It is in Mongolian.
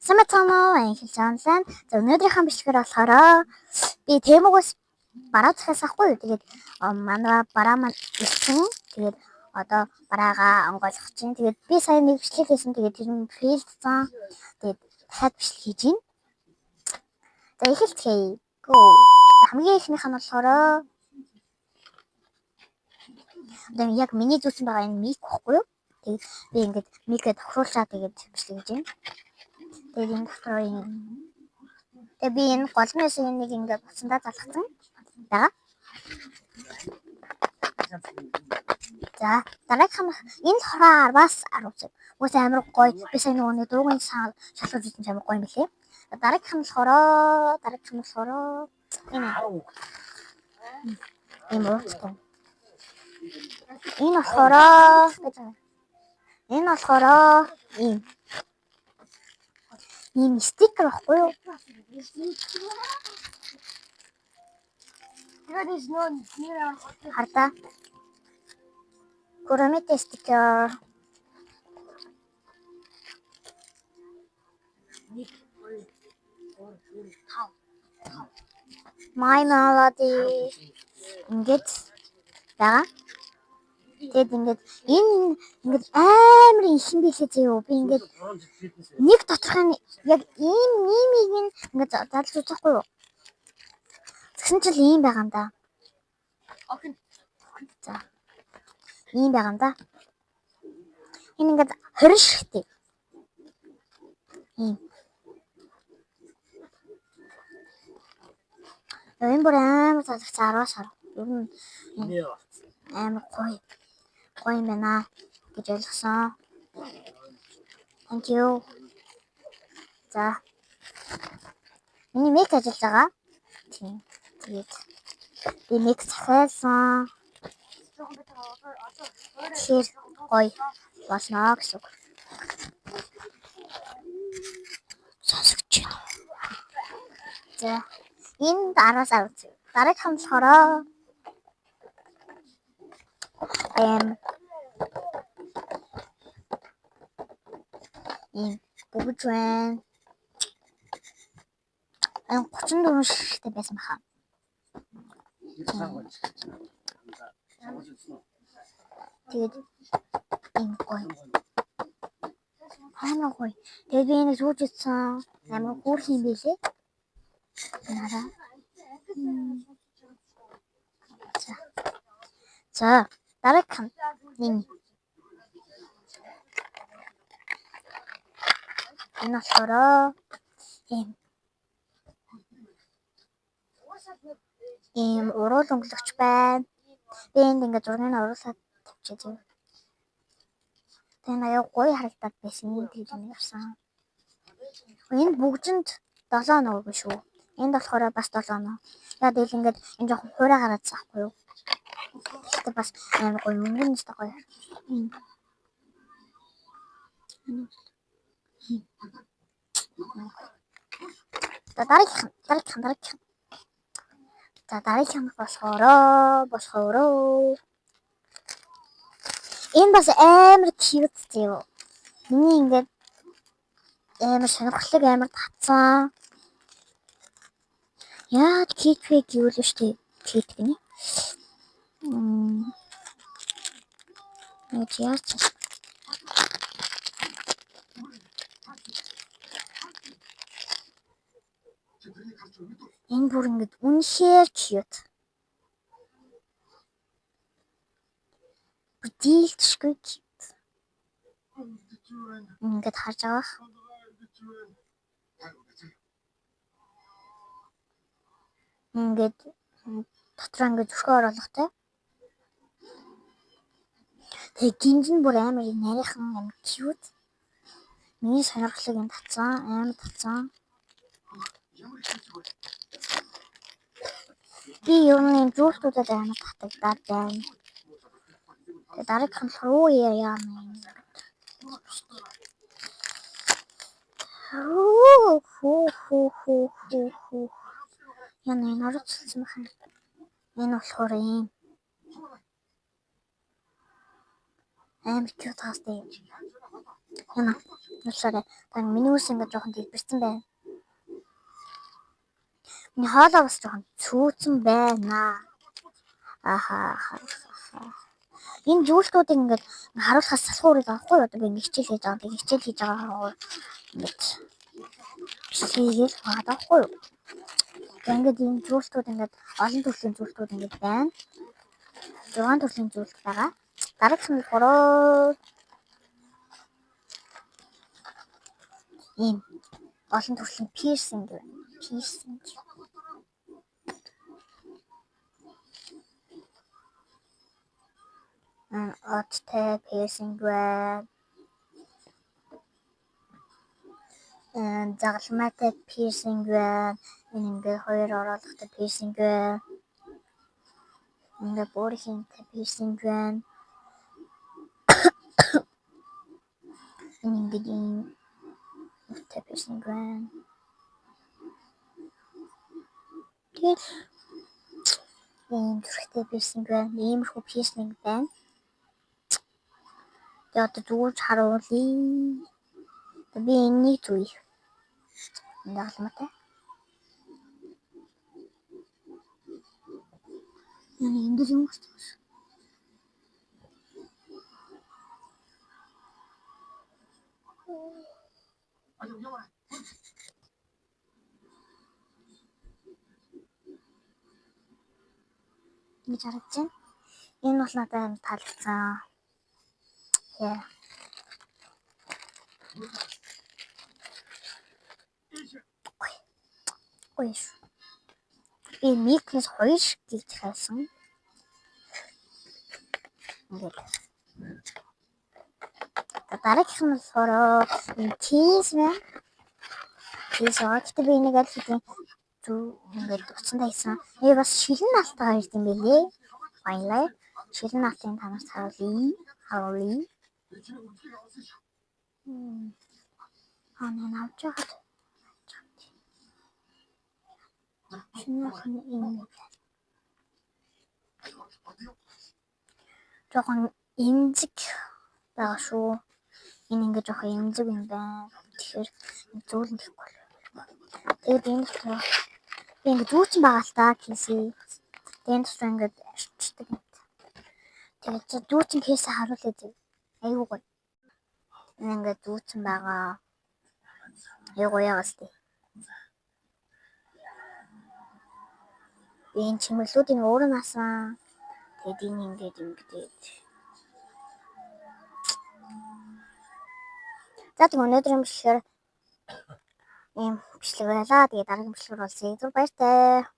Сайн байцгаана уу? Анхил онлайн. За, өнөөдрийнхөө бичлэгээр болохоор би Temu-гээс бараа захиалсан хгүй юу. Тэгээд манай бараа маань ирсэн. Тэгээд одоо бараагаа онгойлгох чинь. Тэгээд би сая нэг бичлэг хийсэн. Тэгээд тэр нь fail дсан. Тэгээд дахиад бичлэг хийж байна. За, эхэлцгээе. Go. За, хамгийн эхнийх нь болохоор одоо яг миний зүүсэн байгаа энэ mic байхгүй юу? Тэгээд би ингээд mic-ээ тохируулчаа тэгээд бичлэг хийж байна. Тэгээд энэ дотор энэ тэгээд би энэ голмын нэг ингээд буцандаа залгацсан байгаа. За, дараагийнх нь энэ болохоор 10-аас 10 зүг. Уус амар гоё. Би сайн нөгөө нэг дуугийн шалгаж үзсэн ч амар гоё юм билээ. Дараагийнх нь болохоор энэ ийм ууцтай. Энэ болохоор гэж байгаа. Энэ болохоор ийм стикер баггүй юу? Хардаа. Курамите стикер. 1 2 3 4 5. My Melody ингээд байгаа. Тэгээд ингээд энэ ингээд амар их юм билээ зөө. Би ингээд нэг доторх нь яг ийм иймийг нь ингээд задлж үзэхгүй юу? Тэгсэн чил ийм байгаа юм да. За. Ийм байгаа юм да. Энэ ингээд 20 ширхтээ. Ийм. Энэ бүр амар залгацсан 10-аас 10. Ер нь амар гоё. Гоё юм байна гэж ойлгосон. Thank you. За. Миний mic ажиллаж байгаа. Тийм. Тэгээд би mic захиалсан. Тэгэхээр гоё болно гэсэн үг. Сонсогч байна. За, энэ 10-аас 10. Дараагийнх нь болохоор ийм бүгж байна. Энэ 34 ширхтээ байсан баха. Тэгээд ийм гоё. Амар гоё. Тэгээд би энийг сууж идсэн. Амар хөөрхөн юм билээ. Нараа. За. За, дараагийнх нь энэ. Энэ болохоор ийм уруул өнгөлөгч байна. Би энд ингээд зургийг оруулаад тавьчихъя зөө. Тэгээд аяа гоё харагдаад байсан. Тэгээд энийг авсан. Энд бүгжинд 7 ноо биш үү? Энд болохоор бас 7 ноо. Яа тэгэл ингээд энэ жоохон хуурай гараадсан байхгүй юу? Тэгэхдээ бас амар гоё өнгөн нь гоё. За, дараагийнх нь. За, дараагийнх нь болохоор энэ бас амар cute зөө. Миний ингээд амар сонирхлыг амар татсан. Яаж cute вэ гэвэл шүү дээ. Cute гинэ. Яаж яаж энэ бүр ингээд үнэхээр cute. Бүр дийлдэшгүй cute. Ингээд харж байгаа бах. Ингээд дотроо ингээд зүрхээ оруулахтай. Тэгээ гинж нь бүр амар нарийнхан амар cute. Миний сонирхлыг энэ татсан, амар татсан. Би ер нь ийм зүүлтүүдэд амар татагдаад байна. Тэгээ дараагийнх нь болохоор юу яа юм. Хүү хүү хүү хүү хүү. Яна энэ орцсон байх. Энэ болохоор ийм амар cute хаастай юм. Энэ болохоор та миний үс ингээд жоохон дэлбэрсэн байна. Миний хоолой бас жоохон цүүцэн байна. Аха. Энэ зүйлтүүдийг ингээд харуулахаас салхуу үрээд байгаа хгүй одоо би ингэ хичээл хийж байгаа. Би хичээл хийж байгаа ингээд бичлэгийг байгаа байхгүй юу. Тэгээ ингээд ийм зүйлтүүд ингээд олон төрлийн зүйлтүүд ингээд байна. 6 төрлийн зүйлт байгаа. Дараагийнх нь болохоор ийм олон төрлийн пирсинг байна. Пирсинг. Одтой пирсинг байна. Загалмайтай пирсинг байна. Энэ ингээд хоёр оруулахтай пирсинг байна. Ингээд буурхинтай пирсинг байна. Энэ ингээд ийм үстэй пирсинг байна. Тэгэл ийм зүрхтэй пирсинг байна. Иймэрхүү пирсинг байна. Тэгээ одоо зүүж харуулъя. Би энэнийг зүүе. Энэ загалмайтай. Энэ энд юм гарч байгаа. Ингэж харагдаж байна. Энэ бол надад амар таалагдсан. Yeah. Гоё шүү. Би микнес 2 шиг гэж хайсан. Ингээд. Дараагийнх нь болохоор энэ тийс байна. Тийс байгаа. Гэтэ би энийг аль хэдийн зүг ингээд утсандаа хийсэн. Энэ бас шилэн наалтайгаа ирд юм билээ. Баялаа. Шилэн наалтыг та нарт харуулъя. Харуулъя. Аа нэ авч байхад шинэ энэ жоохон эмзэг байгаа шүү. Энэ ингээд жоохон эмзэг юм байна. Тэгэхээр зөөлөн тэхгүй. Тэгээд энэ дотор би ингээд зүүцэн байгаа л та кейсээ. Тэгээд энэ дотор ингээд арчдаг юм. Тэгээд зүүцэн кейсээ харуулъя зэ. Айгуу гоё. Энэ ингээд зүүцэн байгаа. Айгуу гоё байгаас тээ. Би энэ чимэглүүдийг өөрөө наасан. Тэгээд энэ ингээд ингээд. За тэг өнөөдрийн бичлэгээр ийм бичлэг байлаа. Тэгээд дараагийн бичлэгээр уулзъя. Түр баяртай.